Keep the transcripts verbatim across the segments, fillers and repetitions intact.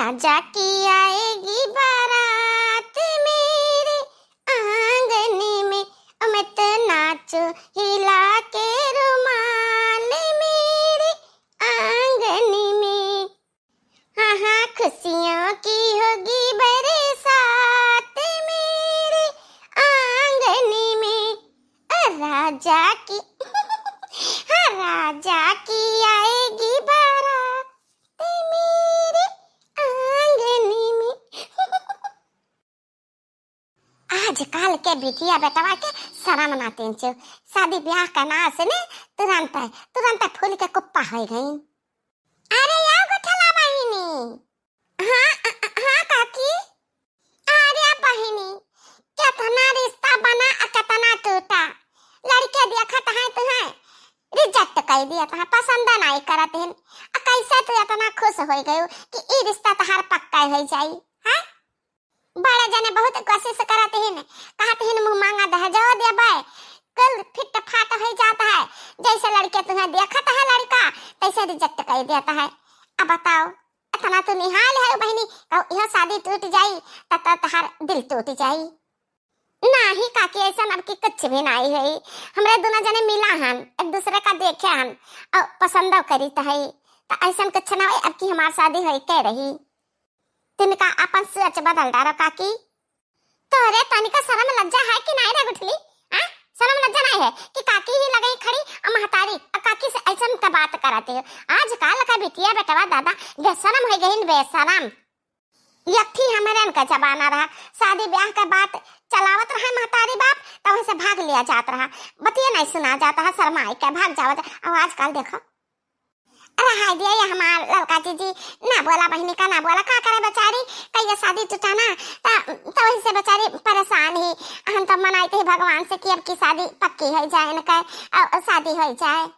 राजा की आएगी बारात मेरे आंगन में, मत नाचो हिला के रुमाल मेरे आंगन में। हाँ, हाँ, खुशियों की होगी बरसात मेरे आंगन में। ओ राजा की, हाँ, राजा की आएगी बारात मेरे आंगन में। आजकल के बिटिया बेटवा के शरम ना तीन चू। शादी ब्याह का नास ने तुरंत, तुरंत फूल के कुप्पा होइ गईं। अरे या गुठला बहिनी। हाँ, अ, अ, हाँ काकी। अरे बहिनी, केतना रिश्ता बना अ केतना टूटा। लड़के देखत हैं तुहें, reject कइ दियत हैं, पसंद नाहीं करत हैं। अ कैसे तू एतना खुश होइ गयू कि ई रिश्ता तहार पक्का होइ जाई, हैं? बड़े जने बहुत कोशिश करत हिन, कहत हिन मुँह मांगा दहेजो देबै, कुल फिट फाट होइ जात है। जैसे लड़के तुहें देखत है लड़का, तैसे reject कइ देत है। अब बताओ, एतना तू निहाल है बहिनी, कहू इहो शादी टूट जाई, त, त तहार दिल टूट जाई। नाहीं काकी, ऐसन अब की कुछ भी नाहीं है। हमरे दुनो जने मिला हन, एक दूसरे का देखे हन, और पसंदो करीत है, त ऐसन कुछ ना होई, अब की हमार शादी होई के रही। तिनका अपन सोच बदल डारो काकी। तोहरे तनिका शरम लज्जा है कि नाहीं रे गुठली? हाँ? शरम लज्जा नाहीं है कि काकी ही लगई खड़ी अ महतारी अ काकी से ऐसन का बात करत हो? आजकल का बिटिया बेटवा दादा बेशरम होइ गईन, बेशरम। यथी हमरे इनका जमाना रहा, शादी ब्याह का बात चलावत रहा महतारी बाप, तब से भाग लिया जात रहा, बतिया नाहीं सुना जात रहा, शर्माई के भाग जावत। अब आजकल देखो, अरे हाय दिया, ये हमार ललका जीजी, ना बोला बहिनी का, ना बोला, का करे बेचारी, कहिए शादी टूटा ना, त, त वही से बेचारी परेशान ही। हम तो मनाइत ही भगवान से कि अब की शादी पक्की होइ जाए, इनका, अ, शादी होइ जाए।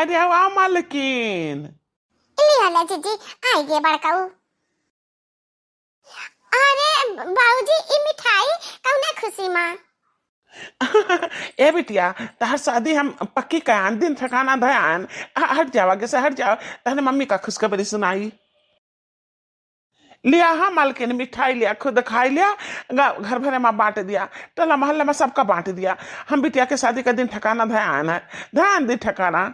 अरे वाह मालकिन। लिया ले जीजी, आइए बड़काऊ। अरे बाबूजी, ई मिठाई कौने खुशी मा? ए बिटिया, तहार शादी हम पक्की कयान, दिन ठिकाना धयान। ह-, हट जावा, आगे से हट जावा, तहने मम्मी का खुशखबरी सुनाई। लिया हाँ मालकिन, मिठाई लिया, खुद खाई लिया, ग-, घर भरे मा बाँट दिया, टोला मोहल्ला मा सबका बाँट दिया। हम बिटिया के शादी का दिन ठिकाना धयान है, धयान दी ठिकाना।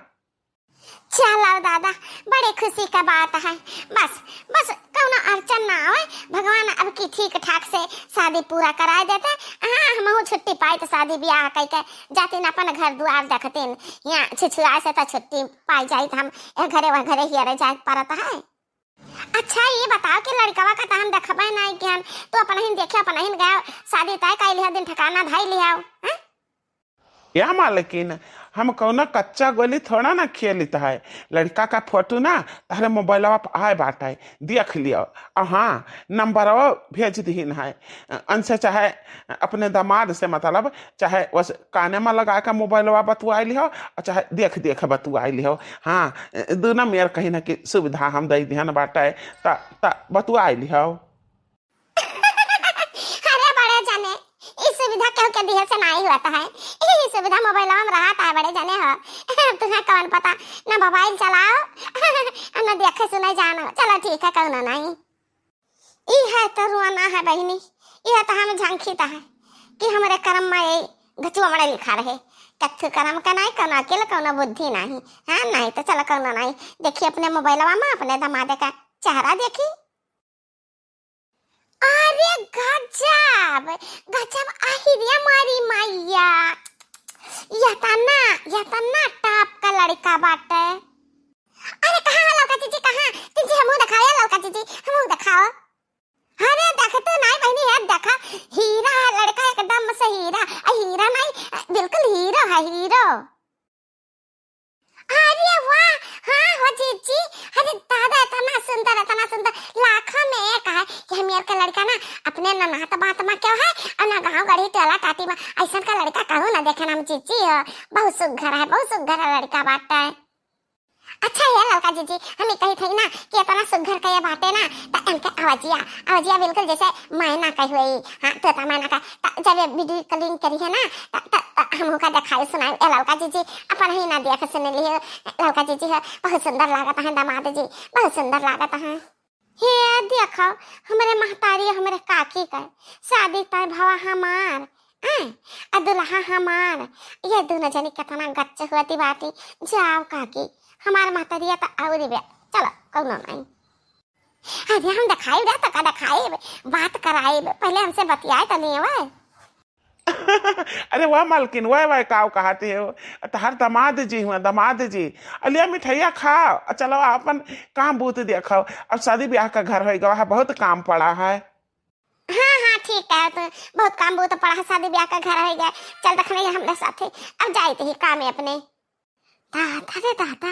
चलो दादा, बड़े खुशी का बात है। बस, बस कौनो अड़चन ना आवे, भगवान अब की ठीक ठाक से शादी पूरा कराए देते। हाँ, हमहू छुट्टी पाई त शादी ब्याह कई के जातिन, अपन घर दुआर देखतिन। यहाँ छिछुआए से त छुट्टी पाई जाई त हम ए घरे वह घरे हियरे जाए के परत है। अच्छा, ये बताओ कि लड़कवा का त हम देखबे नाहीं किहन, तू अपनहिन देखे, अपनहिन गए, शादी तय कई लिहा, दिन ठिकाना धई लिहा, हैं? या मालकिन, हम कौनो कच्चा गोली थोड़ा ना खेलित है। लड़का का फोटो ना तहरे मोबाइलवा पर आए बाटे, देख लियो। और हाँ, नंबरवा भेज दिहिन है। अनसे चाहे अपने दामाद से, मतलब, चाहे बस काने में लगा के मोबाइलवा बतुआई लिहो, और चाहे देख देख बतुआई लिहो। हाँ, दोनों मेर कहीं ना कि सुविधा हम दे दिहन बाटे, त, त बतुआई लिहो। अरे बड़े जने, ई सुविधा केहू के दिहे से नाहीं होत है। ई सुविधा मोबाइलवा में रहत है बड़े जने हो। तुहें कौन पता, ना मोबाइल चलाओ, ना देखे सुने जानो। चलो ठीक है, कौनो नाहीं। ई है तो रुआना है बहिनी, ई है तो हम झांकी तो है कि हमरे करम मा ये गचुआ मड़े लिखा रहे। कत्थु करम का नाहीं, कौनो अकेल, कौनो बुद्धि नाहीं। हाँ, नाहीं तो चलो कौनो नाहीं। देखिए अपने मोबाइलवा मा अपने दमादे का चेहरा देखी। अरे गजब, गजब, आहि रे मोरी मैया, यतना, यतना top का लड़का बाटे। अरे कहाँ है ललका जीजी, कहाँ? जीजी हमहू देखाओ, या ललका जीजी हमहू देखाओ। अरे देखते नाहीं बहिनी, है देखा, हीरा है लड़का, एकदम से हीरा, अ, हीरा नाहीं, बिल्कुल हीरो है, हीरो। अरे वाह, हाँ हो जीजी, अरे दादा, इतना सुंदर, इतना सुंदर, लाखों में एक है कि हम यार का लड़का ना अपने ना नात बात मा केहू है, और ना गाँव गढ़ी टोला टाटी मा, ऐसन का लड़का कहूँ ना देखे ना हम जीजी हो। बहुत सुघर है, बहुत सुघर है लड़का बाटे। अच्छा हे ललका जीजी, हम ई कही थी ना कि इतना सुघर के ये बाटे ना, त इनके आवाजिया, आवाजिया बिल्कुल जैसे मैना कही हुई, हाँ, तोता मैना का। त जब ये वीडियो कॉलिंग करी है ना, त, त, त हमहू का देखाई सुनाई। ए ललका जीजी, अपन ही ना देख सुन लियो, ललका जीजी है, बहुत सुंदर लागत है दामाद जी, बहुत सुंदर लागत है। हे देखो, हमरे महतारी, हमरे काकी का शादी तय भवा हमार, आय, आ दुल्हा हमार। ये दोनों जनी कितना गच्च होती बाटी। जाओ काकी, हमार महतरिया त और बे। चलो, कौनो नहीं। अरे हम देखाई बे, तो का देखाई बे? बात कराई बे, पहले हमसे बतियाए तो नहीं हुआ। अरे वाह मालकिन, वाह वाह, काव कहत हो? तहार दामाद जी हुआ, दामाद जी। अलिया मिठाइया खाओ, आ चलो अपन काम बूत देखो। अब शादी ब्याह का घर होई गवा है, बहुत काम पड़ा है। हाँ, हाँ, ठीक है, तो बहुत काम बूत पड़ा है, शादी ब्याह का घर होई गए। चल रखने हमरे साथे, अब जाइत ही काम है अपने। दादा रे दादा,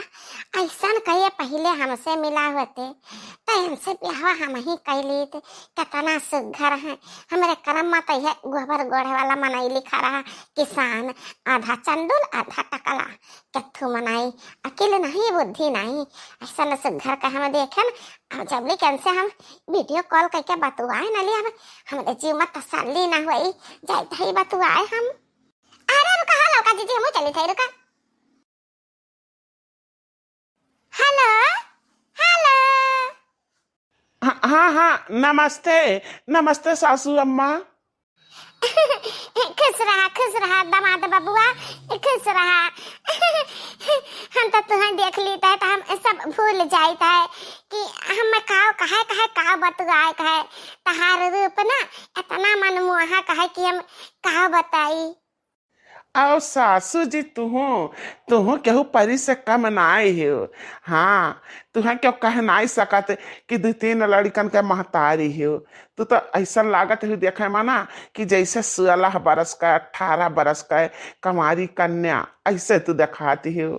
ऐसन कहिए पहिले हमसे मिला होते, त इनसे ब्याहवा हम ही कइ लीत। कितना सुघर है, हमरे करम में त यह गोबर गोड़े वाला मनई लिखा रहा, किसान, आधा चंडुल, आधा टकला, कत्थू मनई, अकिल नहीं, बुद्धि नहीं, ऐसन सुघर का हम देखन। अब जबली के इनसे हम वीडियो कॉल करके बतुआए न ली, अब हमरे जीव में तसल्ली ना होई, जाइत ही बतुआए हम। अरे रुका, हाँ ललका जीजी, हमहू चली थे, रुका। हेलो, हेलो। हाँ, हाँ, हाँ, नमस्ते, नमस्ते सासू अम्मा। खुश रहा, खुश रहा दामाद बबुआ, खुश रहा। हम तो तुहें देख लीत है तो हम सब भूल जाइत है कि हम काव कहे, कहे काव बतुआए कहे। तहार रूप ना इतना मनमोहक है कि हम काव बताई। आओ सासू जी, तुहूँ, तुहूँ केहू परी से कम नाई हो। हाँ, तुहें केहू कह नाई सकत कि दू तीन लड़िकन के महतारी हो। तू तो ऐसन लागत हो देखे में ना कि जैसे सोलह बरस का, अठारह बरस का कुंवारी कन्या, ऐसे तू देखाती हो।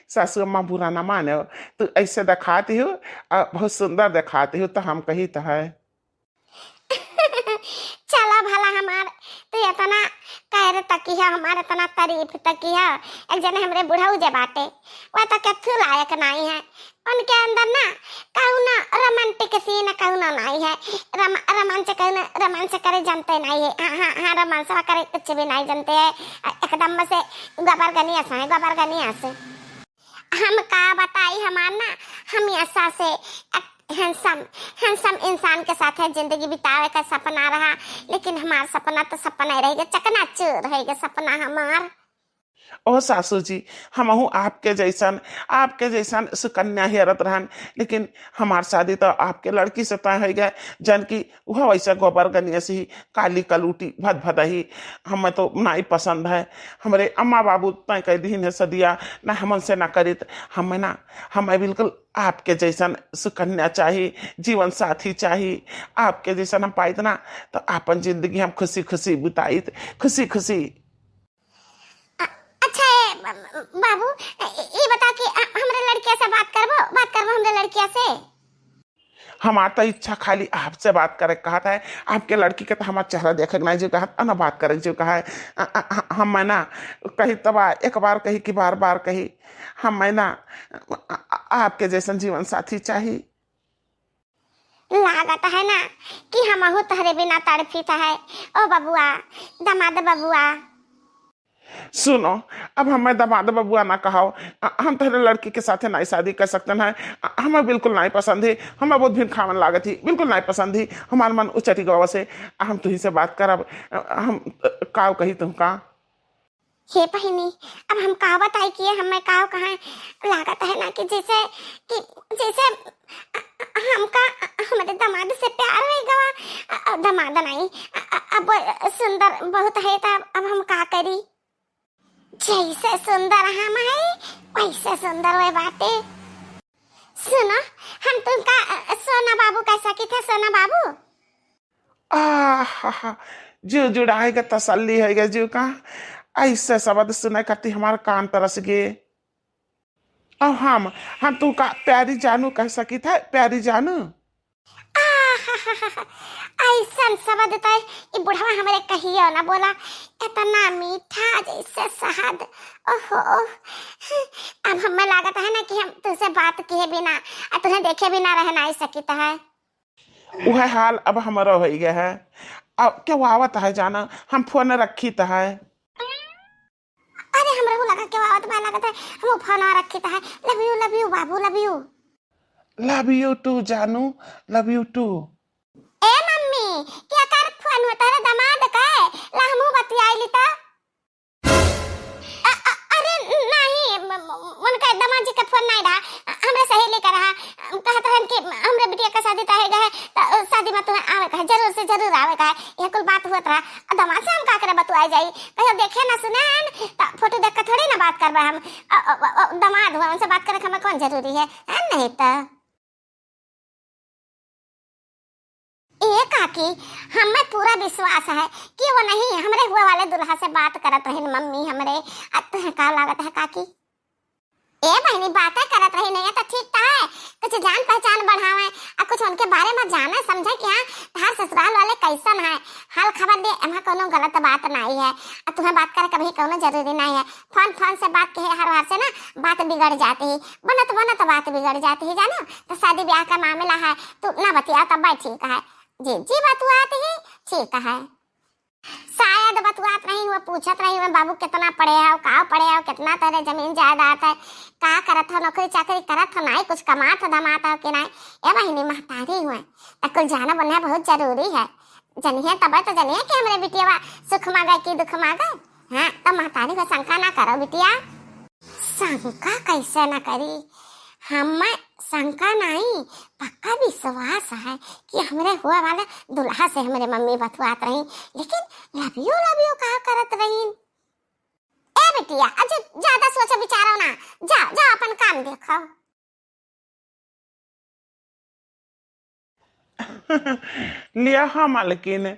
सासू अम्मा बुरा ना माने, तू ऐसे देखाती हो, आ, बहुत सुंदर देखाती हो, तो हम कही तो है। चला भला हमार, तू इतना कहर तकी है, हमार इतना तारीफ तकी है। एक जने हमरे बुढ़ऊ जे बाटे, वह तो कथू लायक नाई है। उनके अंदर ना कौनो रोमांटिक सीन कौनो नाई है। रमा-, रोमांस कौनो रोमांस करे जानते नाई है। हाँ, हाँ, हाँ, रोमांस करे कुछ भी नाई जानते हैं। एकदम से गोबर गनिया से है, गोबर गनिया से। हम का बताई, हमार ना हमेशा से एक handsome, handsome इंसान के साथे जिंदगी बितावे का सपना रहा, लेकिन हमार सपना तो सपना ही रह गया, चकनाचूर रह गया सपना हमार। ओ सासू जी, हमहू आपके जैसन, आपके जैसन सुकन्या हेरत रहन, लेकिन हमार शादी तो आपके लड़की से तय हो गए, जन की वह वैसे गोबर गनिया से ही काली कलूटी भद भदही, हमें तो नाई पसंद है। हमरे अम्मा बाबू तय कह दीन है सदिया, ना हमन से ना करित। हमें ना, हमें बिल्कुल आपके जैसन सुकन्या चाही, जीवन साथी चाही। आपके जैसन हम पाइत ना, तो आपन जिंदगी हम खुशी खुशी बिताइत, खुशी खुशी। अ-, अच्छा, ए, ब-, ब-, बाबू, ए, ए, ये बता कि, अ, हमरे लड़किया से बात करबो, बात करबो हमरे लड़किया से? हमार तो इच्छा खाली आपसे बात करे के कहत है। आपके लड़की के तो हमार चेहरा देखे के नहीं जी कहत, ना बात करे के जी कहा है। अ, अ, अ, हम मैं ना कही तबा एक बार कही कि बार बार कही, हम मैं ना, अ, अ, आपके जैसन जीवन साथी चाही। लागत है ना कि हमहू तहरे बिना तड़फित है। ओ बबुआ, दामाद बबुआ। सुनो, अब हमें दामाद बबुआ ना कहाओ। अ, हम तोहरे लड़की के साथे नाई शादी कर सकते हैं। अ, हमें बिल्कुल नाई पसंद है, हमें बहुत भिन खावन लागत ही, बिल्कुल नाई पसंद ही। हमार मन उचटी गवा से, हम तुही से बात करब। अ, हम, अ, काव कही तुमका? हे बहिनी, अब हम का बताई कि ये हमें काव कहाँ लागत है ना कि जैसे, कि जैसे हमका हमरे दामाद से प्यार हो गवा। अ, अ, दामाद नहीं, अ, अ, अब सुंदर बहुत है, तो अब, अब हम का करी? जैसे सुंदर हम है, वैसे सुंदर वे बाटे। सुनो, हम तुमका, अ, सोना बाबू कह सकी थे, सोना बाबू। आहा, जीव जुड़ाए के तसल्ली है गे जीव का। ऐसे शब्द सुने खातिर हमार कान तरस गे। अब हम, हम तुमका प्यारी जानू कह सकी थे, प्यारी जानू। आहा, ऐसन शब्द त ई बुढ़वा हमरे कहियो ना बोला, इतना मीठा जैसे शहद। ओहो, अब हमें लागत है ना कि हम तुझसे बात किए बिना, आ तुहें देखे बिना रह नाई सकित है। उहे हाल अब हमरो होइ गया है। अब केहू आवत है जाना, हम फोन रखित है। अरे, हमरहू लगा केहू आवत बा, लागत है हम फोन रखित है। Love you, love you बाबू, love you। Love you too जानू, love you too। ए मम्मी, केकर फोन होता है? दमाद के? ला हमहू बतियाई ली त। अ-, अ-, अरे नहीं, म-, म-, उनके दामाद जी का फोन नहीं रहा, अ, हमरे सहेली का रहा। अ, कहत रहन कि हमरे बिटिया का शादी तय हो गया है, त, अ, शादी में तुम्हें आवे का है, जरूर से जरूर आवे का है। यह कुल बात हुआ रहा। अ, दामाद से हम का करे बतुआई जाई, कहियो देखे ना सुने हैं, त फोटो देख के थोड़ी ना बात करबे हम। अ, अ, अ, अ, दामाद हुआ, उनसे बात करे के हमें कौन जरूरी है, है नहीं त। ए काकी, हमें पूरा विश्वास है कि वो नहीं हमरे हुआ वाले दुल्हा से बात करत रहिन मम्मी हमरे। अब तुहें का लागत है काकी? ए बहिनी, बातें करत रही नहीं है तो ठीक तो है, कुछ जान पहचान बढ़ावे, आ कुछ उनके बारे में जाने समझे कि हाँ, तहार ससुराल वाले कैसन है, हाल खबर दे, एमा कोनो गलत बात नहीं है। आ तुहें बात करे कभी कोनो जरूरी नहीं है, फोन, फोन से बात कहे हर बार से ना बात बिगड़ जाती है, बनत बनत बात बिगड़ जाती है, जानो। तो शादी ब्याह का मामला है, तू ना बतिया तब ठीक है। जी, जी, बतुआत ही ठीक है। शायद बतुआत रही हुए, पूछत रही हुए, "बाबू कितना पढ़े हो, का पढ़े हो, कितना तोरे जमीन जायदाद है, का करत हो, नौकरी चाकरी करत हो, नाई कुछ कमात हो धमात हो कि नाई?" ए बहिनी, महतारी हुए, त कुल जानब उन्हें बहुत जरूरी है। जनिए तबे तो जनिए कि हमरे बिटिया सुख मांगे कि दुख मांगे। हाँ, तो महतारी को शंका ना करो बिटिया। शंका कैसे ना करी? हमें शंका नहीं, पक्का विश्वास है कि हमरे हुआ वाला दुल्हा से हमरे मम्मी बतुआत रही, लेकिन love you, love you का करत रही। ए बिटिया, अजु ज्यादा सोचो विचारो ना, जा, जा अपन काम देखो। लिया हाँ मालकिन,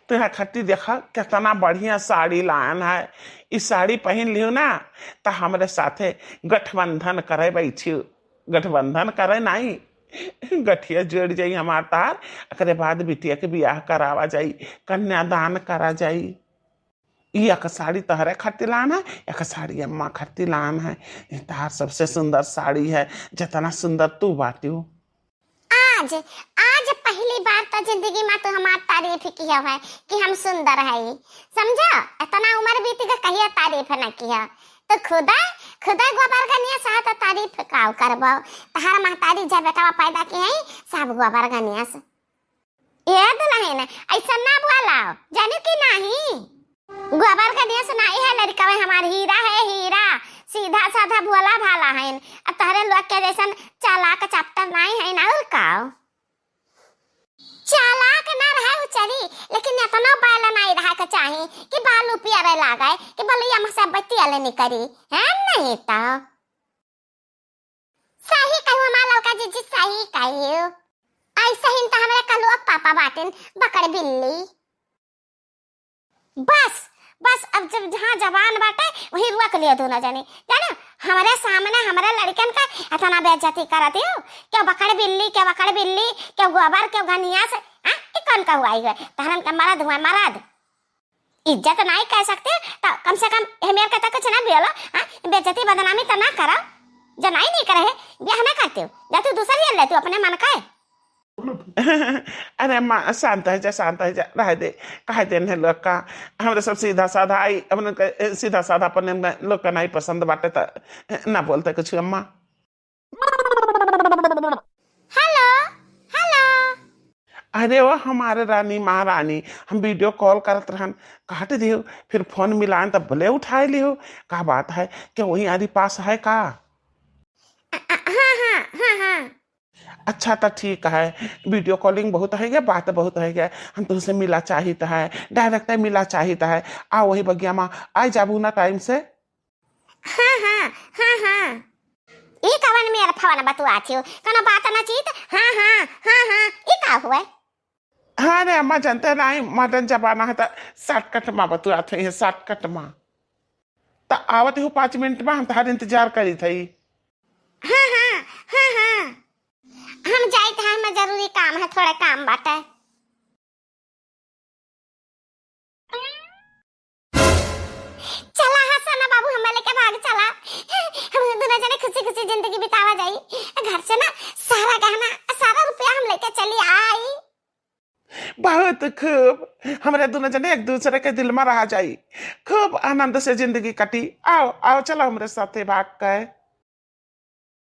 तुहे खातिर देखा कितना बढ़िया साड़ी लान है। ई साड़ी पहिन लियो ना, त हमरे साथे गठबंधन करे बैठियो। गठबंधन करे नाई, गठिया जोड़ जाई हमार तार। एकरे बाद बिटिया के बियाह करावा जाई, कन्यादान करा जाई। ई एक साड़ी तहरे खातिर लान है, एक साड़ी अम्मा खातिर लान है। ई तहार सबसे सुंदर साड़ी है, जितना सुंदर तू बाटियो। आज, आज पहली बार तो जिंदगी में तू हमार तारीफ किया है कि हम सुंदर है। समझो, इतना उम्र बीत गया, कहिया तारीफ न किया। तो खुदा, खुदा गोबर गनिया साथ तारीफ काव करबो। तहार महतारी जब बेटवा पैदा की है, सब गोबर गनिया से। ए दुल्हन, ऐसा ना बोलाओ, जाने कि नहीं? गोबर का देश नाई है लड़का, वह हमार हीरा है, हीरा। सीधा साधा भोला भाला है। अब तहरे लोग के जैसन चालाक चापटर नाई है ना, और का? चालाक ना रहे उचरी, लेकिन इतना बैल नाई रहे के चाही कि बालू पियरे लागे, कि बलुआ में से बत्ती अले निकरी, है नहीं तो? सही कहू हमार लौका जीजी, सही कहू। ऐसे ही तो हमरे कलुआ पापा बाटिन, बकड़ बिल्ली। बस, बस, अब जब जहाँ जबान बाटे, वहीं रोक लियो दोनों जने। जानो, हमरे सामने हमरे लड़कन का इतना बेइज्जती करत हो। क्यों बकड़ बिल्ली, क्यों बकड़ बिल्ली, क्यों गोबर, क्यों गनिया से, हाँ? ये कौन कहू आई है? तहरन का मरद हुआ, मरद। इज्जत नाई कह सकते, तो कम से कम ए मेर के तो कुछ ना बोलो, हाँ? बेइज्जती बदनामी तो ना करो। जनाई नहीं करे है, ब्याह ना करते हो, जा तू दूसर ये ले, तू अपने मन का है। अरे अम्मा, शांत है जा, शांत है जा, रह दे, कह दे इन्हें लोग का, हमरा सब सीधा साधा आई, हमने के, ए, सीधा साधा अपने में लोग का नहीं पसंद बाटे, तो, ए, ना बोलते कुछ अम्मा। हेलो, हेलो। अरे वाह, हमारे रानी महारानी, हम वीडियो कॉल करत रहन, काट दियो, फिर फोन मिलान तब भले उठाए लियो। का बात है, क्या वहीं आरी पास है का? अ, अ, हाँ, हाँ, हाँ, हाँ। अच्छा, तो ठीक है, वीडियो कॉलिंग बहुत है गया, बात बहुत है गया, हम तुमसे मिला चाहित है, डायरेक्ट मिला चाहित है। आ वही बगिया में आ जाबू ना टाइम से। हाँ, हाँ, हाँ, हाँ। ई कवन मेर फवन बतुआत हो? कोनो बात ना चीत? हाँ, हाँ, हाँ, हाँ। ई का हुए? हाँ रे अम्मा, जानते नहीं, मॉडर्न जमाना है तो शॉर्टकट में बतुआत है, शॉर्टकट में। तो आवत हो पाँच मिनट में, हम तहार इंतजार करी थई। हाँ, हाँ, हाँ, हाँ। हम जाइत है, हमें जरूरी काम है, थोड़ा काम बाटे। बतावा जाई, घर से ना सारा गहना, सारा रुपया हम लेके चली आई। बहुत खूब, हमरे दुनो जने एक दूसरे के दिल मा रहा जाई। खूब आनंद से जिंदगी कटी। आओ, आओ, चलो हमरे साथे भाग के।